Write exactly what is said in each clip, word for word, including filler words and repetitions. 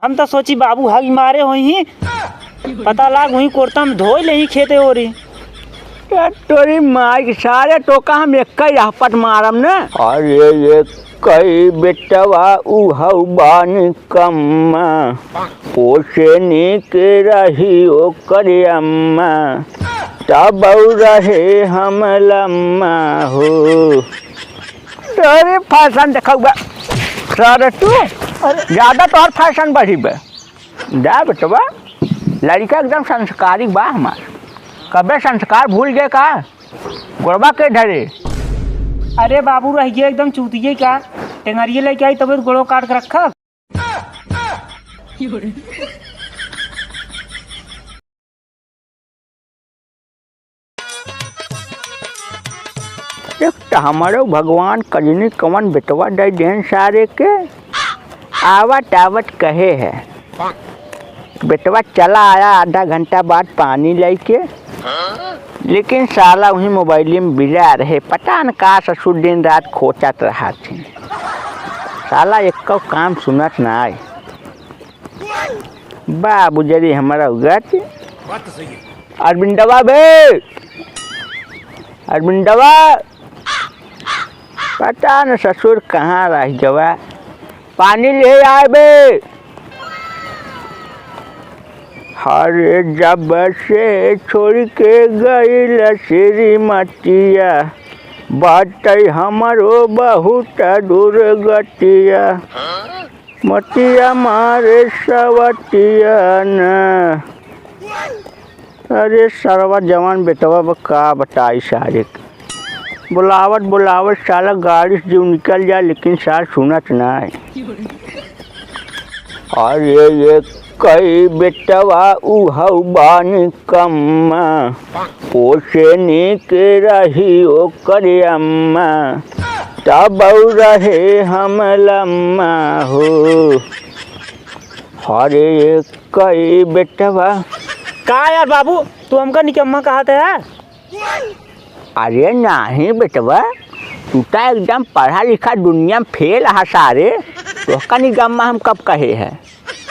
हम तो सोची बाबू हग मारे होइहीं, पता लाग वहीं कुर्ता में धोई लेहीं खेते ओरी। ए तोरी माई के सारे, तोका हम एक्कै रहपट मारम न। अरे एक्कै बेटवा उहउ बानी कम्मा, ओसे नीक रही ओकर अम्मा, तबउ रहे हम लम्मा हो। तोरे फैशन देखउबा सारे तू, अरे। ज्यादा तोहर फैशन बढ़ी बे। जा बेटवा, लड़िका एकदम संस्कारी बा हमार। कबे संस्कार भूल गए का? गोड़वा के धरे। अरे बाबू, रह गया एकदम चूतिए का? टेंगरिए लेके आई, तबे तो गोड़वा काट के रखब। एक त हमरो भगवान कजनी कवन बेटवा दे देन सारे के। आवत आवत कहे है, बेटवा चला आया आधा घंटा बाद पानी लेके, लेकिन साला वही मोबाइल में बिला रहे। पता न का ससुर दिन रात खोचत रहा थी। साला एक्को काम सुनत ना आए। बाबू जरी हमारा उगत। बात तो सही है। अरविंदवा बे, अरविंदवा, पता न ससुर कहाँ रह गवा। पानी ले आए बे। हरे जब से छोड़ के गइल श्रीमतिया, बाटै हमरो बहुत दुर्गतिया। मतिया मारे सवतिया न। अरे सरवा जवान बेटवा बा, का बताई सारे के। बुलावत बुलावत साला गाड़ी से जो निकल जाए, लेकिन सार सुनत ना है। अरे एक्कै बेटवा उहउ बानी कम्मा, ओसे नीक रही ओकर अम्मा, तबउ रहे हम लम्मा हो। अरे एक्कै बेटवा। का यार बाबू, तू हमका निकम्मा कहत है? अरे नाहीं बेटवा, तू त एकदम पढ़ा लिखा दुनिया में फेल हा सारे, तोहका निकम्मा हम कब कहे है?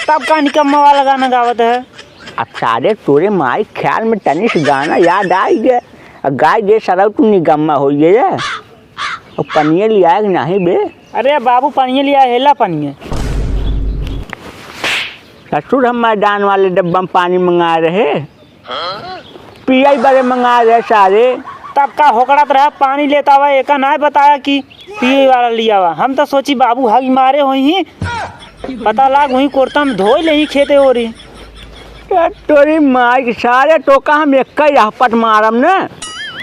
तब का निकम्मा वाला गाना गावत है? अब सारे तोरे माई ख्याल में तनिस गाना याद आइ गए, अब गाइ दे सरऊ तू निकम्मा होइ गए। और पनिया लियाए कि नाहीं बे? अरे बाबू पनिया लियाए, हेला पनिया। ससुर हम मैदान वाले डब्बा में पानी मंगाए रहे। पियई बरे मंगाए रहे सारे। तब का होकड़त रहा, पानी लेत आवा, एका नाय बताया कि पियई वाला लियावा। हम तो सोची बाबू हग मारे होइहीं, पता लाग वहीं कुर्ता में धोई लेहीं खेते ओरी। ए तोरी माई के सारे, तोका हम एक्कै रहपट मारम न,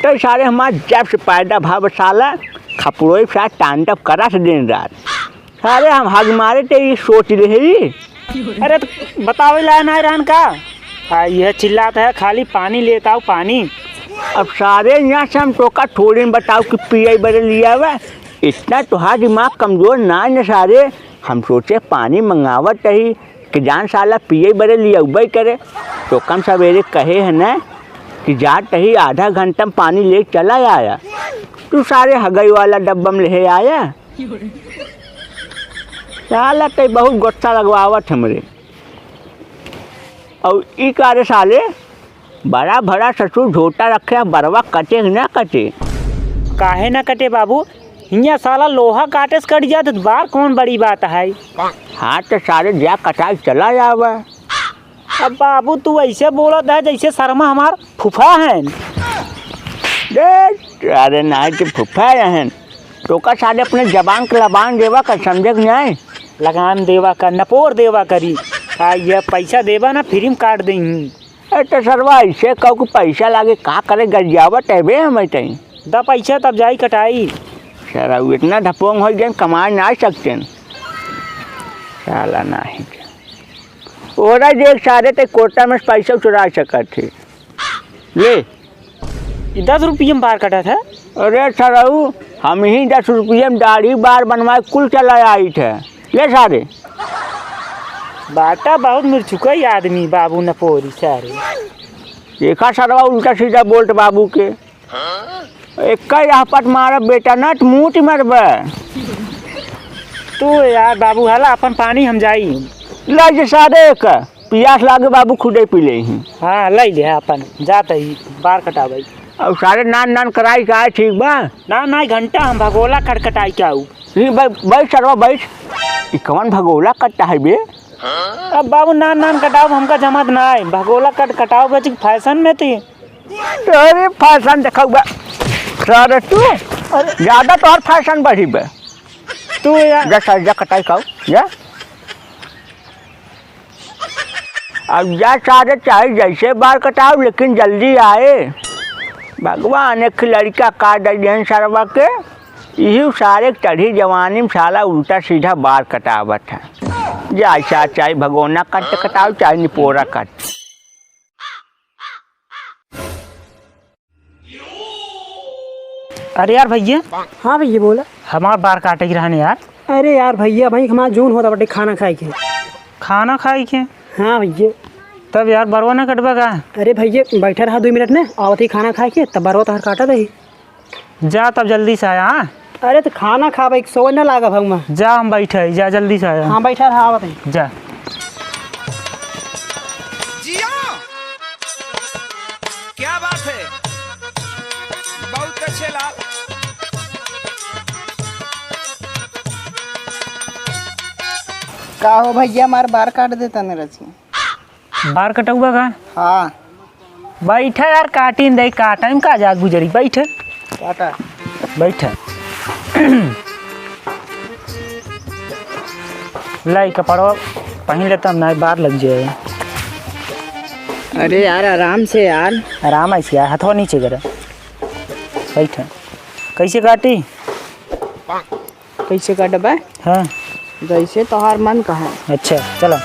तो सारे हमार जब से पैदा भा साला खपड़ोई के साथ तांडव करत दिन रात। सारे हम हग मारे ते ई सोच रहे ही। अरे त बतावे लाए नाय रहन का? आ, यह चिल्लात है, खाली पानी लेत आउ, पानी। अब सारे यहाँ से हम तोका थोड़ी न बताउ कि पियई बरे लियावा। इतना तोहार दिमाग कमजोर नाय न सारे। हम सोचे पानी मंगावत ही कि जान साला पियई बरे लियउबे करे। तोका हम सबेरे कहे है न कि जात ही आधा घंटा में पानी ले चला आया। तू सारे हगई वाला डब्बा में ले आया। साला तै बहुत गुस्सा लगवावत हमरे। अउर ई का रे साले, बड़ा भरा ससुर झोटा रखे, बरवा कटे कि ना कटे? काहे ना कटे बाबू, हियाँ साला लोहा काटे से कट जात, बार कौन बड़ी बात है? हाँ तो सारे जा कटाई चला जावा। अब बाबू, तू ऐसे बोलत है जैसे शर्मा हमार फूफा हैं। दे, अरे नाहीं तो फूफा हैं। तोका साले अपने जबान के लगाम देवा कर, समझे कि नाहीं? लगाम देवा कर, नपोर देवा करी। आ, ये पैसा देवा ना, free में काट देही। ए, तो सरवा ऐसे कहू कि पैसा लागे, का करे, गरियावत है बे हमें तई। द पैसा तब जाई कटाई। सरऊ इतना ढपोंग होइ गए, कमाए ना सकते। साला नाहीं। ओरा देख सारे ते कोटा में से पैसा चुरा सकत है। ले। ई दस रुपये में बार कटत है? अरे सरऊ, हमहीं दस रुपये में दाढ़ी बार बनवाए कुल चला आइत है। ले सारे। बाटा बहुत मिर्चुका ही आदमी बाबू नपोरी सारे। देखा सरवा उल्टा सीधा बोल्ट बाबू के। एक्का रहपट मारब बेटा, नट मूट मरबे। तू यार बाबू, हाला अपन पानी हम जाई। ला जे सारे एक पियास लागे बाबू, खुदे पी ले ही। हाँ, लाई ले अपन, जात ही बार कटावे। और सारे नान नान कराई का, ठीक बा? ना, ना, घंटा हम भगोला कट कटाई के आऊ। नहीं, बै-, बैठ सरवा, बैठ। ई कौन भगोला कट्टा है बे? अब बाबू, नान नान कटाओ, हमका जमत ना है। भगोला कट कटाओ बे, फैशन में थी। अरे, फैशन देखाऊ बे। सारे तू, अरे। ज्यादा तोहर फैशन बढ़ी बे। तू यार। जा सारे, जा कटाई खाओ, जा। अब जा सारे, चाहे जैसे बार कटाओ, लेकिन जल्दी आए। भगवान एक लड़का का दे देन सरवा के, इही सारे के चढ़ी जवानी में साला उल्टा सीधा बार कटावत है। जा सा-, चाहे भगोना कट कटाओ, चाहे निपोरा कट। अरे यार भैया। हाँ भैया, बोला। हमार बार काटे के रहने यार। अरे यार भैया, भाई हमार जून होता बाटे खाना खाए के। खाना खाए के? हाँ भैया। तब यार बरवा ना कटबा का? अरे भैया, बैठा रहा दो मिनट ने, आवत ही खाना खाए के, तब बरवा तोहर काटा दही। जा तब जल्दी से आया, हाँ? अरे तो खाना खाबे, एक सोए ना लागा भाऊ मैं। जा हम बैठे ही, जा जल्दी से आया। हाँ, बैठा रहा, आवत ही। जा। जिया! क्या बात है? बहुत अच्छे लाल। का हो भैया, हमार बार काट देता ने रची। बार कटउबा का? हाँ। बैठा यार, काटिन दे, काटा में का जात गुजरी, बैठ। काटा। बैठ। लाई कपड़वा पहिन लेता, ना बार लग जाए। अरे यार, आराम से यार। आराम ऐसे यार, हथवा नीचे करा। बैठ। कैसे काटी? कैसे काटबा? हाँ। जैसे तोहार मन कहा। अच्छा, चला।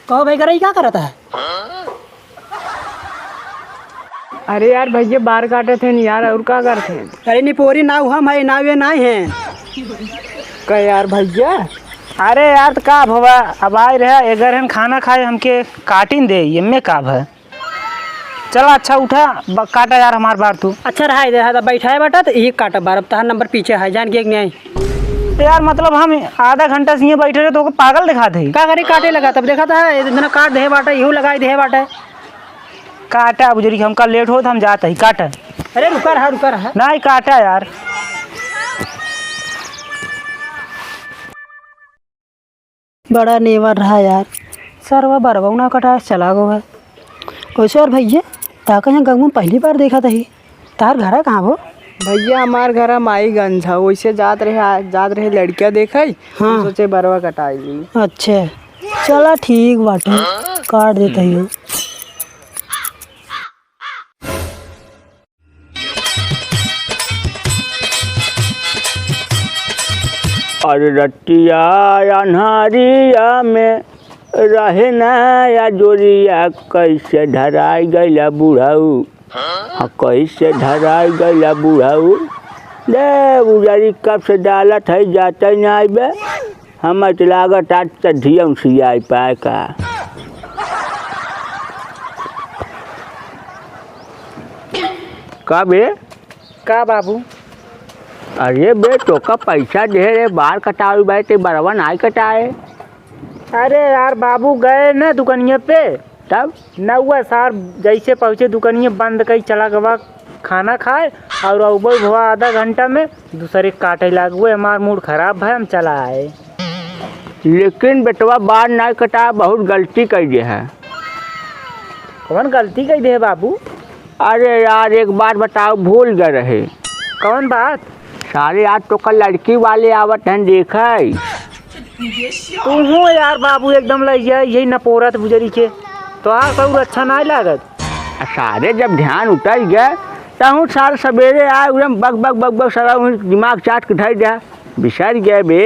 कहो भाई, गरई का करत है? अरे यार भैया, बार काटत हैं यार, और का करत हैं? अरे निपोरी नाव हम है, नाव ये नाई है। का यार भैया? अरे यार, तो का भवा, अब आए रहा, एगर हन खाना खाए, हमके काटिन दे, ये में का भा? चला अच्छा उठा, ब-, काटा यार हमार बार तू। अच्छा रहा, इधर है, बैठा है बाटा, तो यही काटा बार, अब तहार नंबर पीछे है, जान के एक न्याय। तो यार मतलब हम आधा घंटा से ये बैठे रहे, तो ओके पागल दिखात है। का करे काटे लगा, तब देखा था, इतना काट दे बाटा, इहू लगाई दे बाटा। काटा बुजुर्ग, हमका लेट होत, हम जात ही, काटा। अरे रुका रहा, रुका रहा। नहीं काटा यार। बड़ा नेवर रहा यार, सरवा बरवा ना कटाए चला गो है। ओसे और भैया, ताका यहाँ गाँव में पहली बार देखा तही, तार घरा कहाँ भो? भैया हमार घरा माईगंज है, वैसे जात रहे, आ, जात रहे लड़किया देखे, हाँ। तो सोचे बरवा कटाई ली। अच्छा, चला ठीक बाटे, काट देता ही हो। अरे रतिया अन्हारिया में रहे ना या जोरिया, कैसे धराई गइला बुढ़ऊ, हाँ, कैसे धराई गइला बुढ़ऊ। दे उजरी कब से डालत है, जाते नाई बे। हम तो लागत आज त धियम सियाई पाए का। का बे? का बाबू? अरे बे, तोका पैसा दे रे, बार कटावे बे, ते बरवा नाई कटाए। अरे यार बाबू, गए ना दुकनिया पे। तब? नौवा सार जैसे पहुँचे दुकनिया बंद कई चला गवा खाना खाए, और अउबो भवा आधा घंटा में दूसरे काटे लागुए, हमार मूड खराब है, हम चला आए। लेकिन बेटवा बार नाई कटा, बहुत गलती कर दे है। कौन गलती कर दे है बाबू? अरे यार, एक बात बताओ, भूल गए रहे। कौन बात? सारे आज तो कल लड़की वाले आवत हैं, देखे। तू हूँ यार बाबू, एकदम लइया, यही नपोरत बुजरी के। तो आ सौर अच्छा नाई लागत। आ सारे जब ध्यान उतर गए, तहूँ सार सवेरे आए, उड़म बग बग बग बग, सारा उन्हें दिमाग चाट के धर दिया। बिसर गए बे।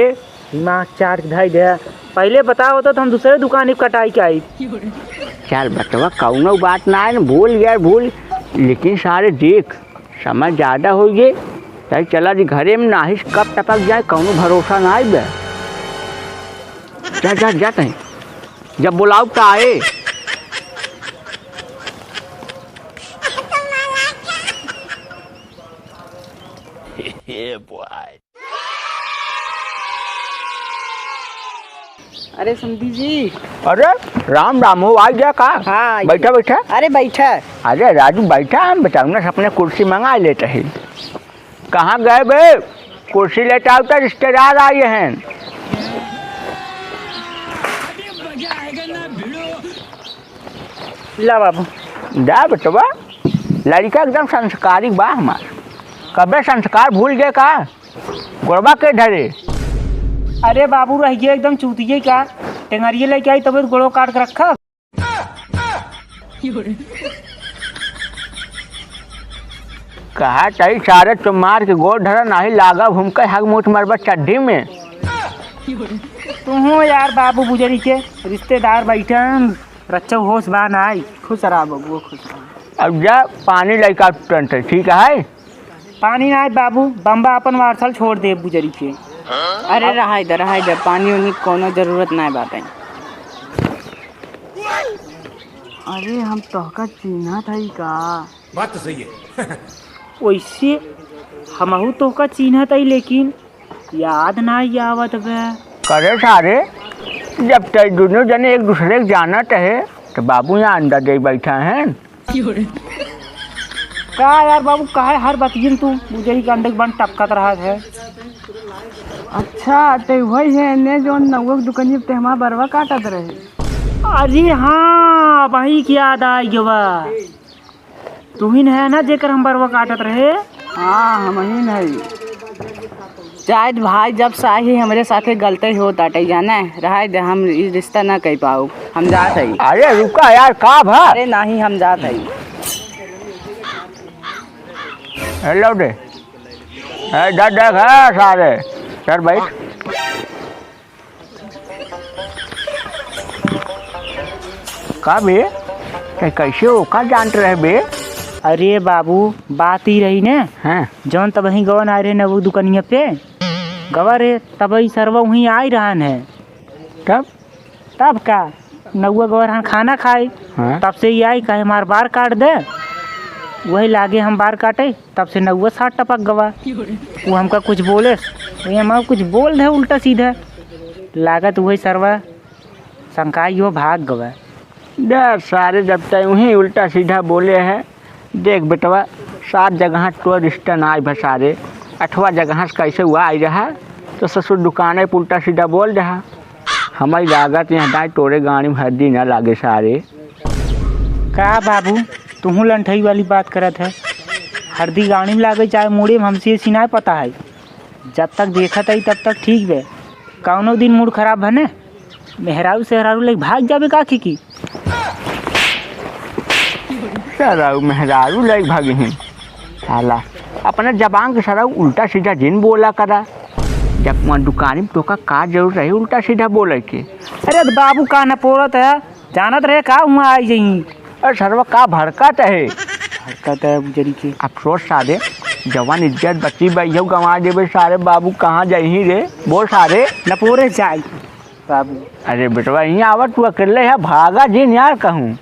दिमाग चाट के धर दिया। पहले बताओ तो, तो हम दूसरे दुकान पे कटाई के आई। चल बटवा, कौनो बात ना है, भूल गए, भूल। लेकिन सारे देख, समय ज्यादा हो गए, तई चला जी घरे में, नाहिस कब टपक जाए, कौनो भरोसा ना आइबे। जा, जा, जा तई। जब बुलाओ त आए। अरे समधी जी। अरे राम राम हो, आ गया का? हाँ, आ गया। बैठा, बैठा। अरे बैठा। अरे राजू बैठा, हम बताऊ ना, अपने कुर्सी मंगा लेते हैं। कहाँ गए बे? कुर्सी लेते आओ तो, रिश्तेदार आए हैं। ला बाबू। जा बेटवा, लड़का एकदम संस्कारी बा हमार। कबे संस्कार भूल गए का? गोड़वा के धरे। अरे बाबू, रह गया एकदम चूतिये का। टेंगरिये लेके आई तबे तो गोड़वा काट के रखा। कहा चाही सारे, तो मार के गोड़ धरा, नाही लागब हमके हग मुठ मरबा चड्ढी में। तू हो यार बाबू बुजरी के रिश्तेदार बैठन, रच्चो होश बा नाई। खुश रहा बबुआ, खुश रहा। अब जा पानी लइका तुरंत, ठीक है? पानी नाई बाबू, बम्बा अपन वारसल छोड़ दे बुजरी के। अरे रहाई दे, रहाई दे, पानी उनी कोनो जरूरत नाई बाटे। अरे हम तोहका चिन्हत हई का? बात तो सही है। वैसे हमहू तोहका चिन्हत हई, लेकिन याद नाई आवत बे। करे सारे, जब तै दुनों जने एक दूसरे के जानत है, तो बाबू यहाँ अंडा दे बैठा है। का यार बाबू, काहे हर बतियन तू बुजरी के अंडे के बन टपकत रहत है? अच्छा, ते वही है ने जौन नौवा के दुकनिया पे हमार बरवा काटत रहे। अरे हाँ, वही के याद आ गवा। तू ही न है ना जेकर हम बरवा काटत रहे? हाँ, हम ही नहीं। जायद भाई, जब साही हमरे साथे गलते होत आटे, जाने, रहाई दे, हम ई रिश्ता ना कइ पाऊ, हम जात हई। अरे रुका यार, का भा? अरे नाही, हम जात हई। हेलो दे। ए, जा देख, हाँ, सारे। चल भाई। का बे? ते कैसे ओका जानत रहे बे? अरे बाबू, बात ई रही ने, हाँ। जौन तबही गवन आए रहे नवू दुकनिया पे, गवा रे, तबही सरवा वहीं आई रहन है। तब? तब का, नौवा गवा रहन खाना खाए, हाँ। तब से ई आई कहे मार बार काट दे, वही लागे हम बार काटे। तब से नौवा साथ टपक गवा। वो हमका कुछ बोले, वो हमारा कुछ बोल दे उल्टा सीधा। लागत वही सरवा संकाई हो भाग गवा। दे सारे, जब तय वहीं उल्टा सीधा बोले है। देख बेटवा, सात जगह तो रिश्ता ना आए भा सारे, अठवा जगह से कैसे हुआ आई रहा, तो ससुर दुकाने पे उल्टा सीधा बोल रहा। हमारी लागत यहाँ दाई तोरे गाड़ी में हड्डी ना लागे सारे। का बाबू, तुहूँ लंठई वाली बात करत है? हरदी गाड़ी में लागे चाहे मूड़े में, हमसे ऐसी नाय पता है। जब तक देखत हई तब तक ठीक बे, कौनो दिन मूड खराब भने, मेहरारू सेहरारू लेके भाग जाबे का खिकी? सरऊ मेहरारू लेके भागे हैं साला, अपने जबान के सरऊ उल्टा सीधा जिन बोला करा। जब वहाँ दुकानी में तोका का जरूरत रही उल्टा सीधा बोले के? अरे त बाबू का न पोरत है, जानत रहे का हुआँ आई जइहीं। अरे सरवा का भड़कत है? भड़कत है बुजरी के। अफसोस सारे, जवान इज्जत बची बा, इहउ गँवा देबे सारे। बाबू कहाँ जइहीं रे? बोल सारे। न पोरे जाई बाबू। अरे बेटवा, इहाँ आवा, तू अकेले है, भागा जिन यार कहूँ।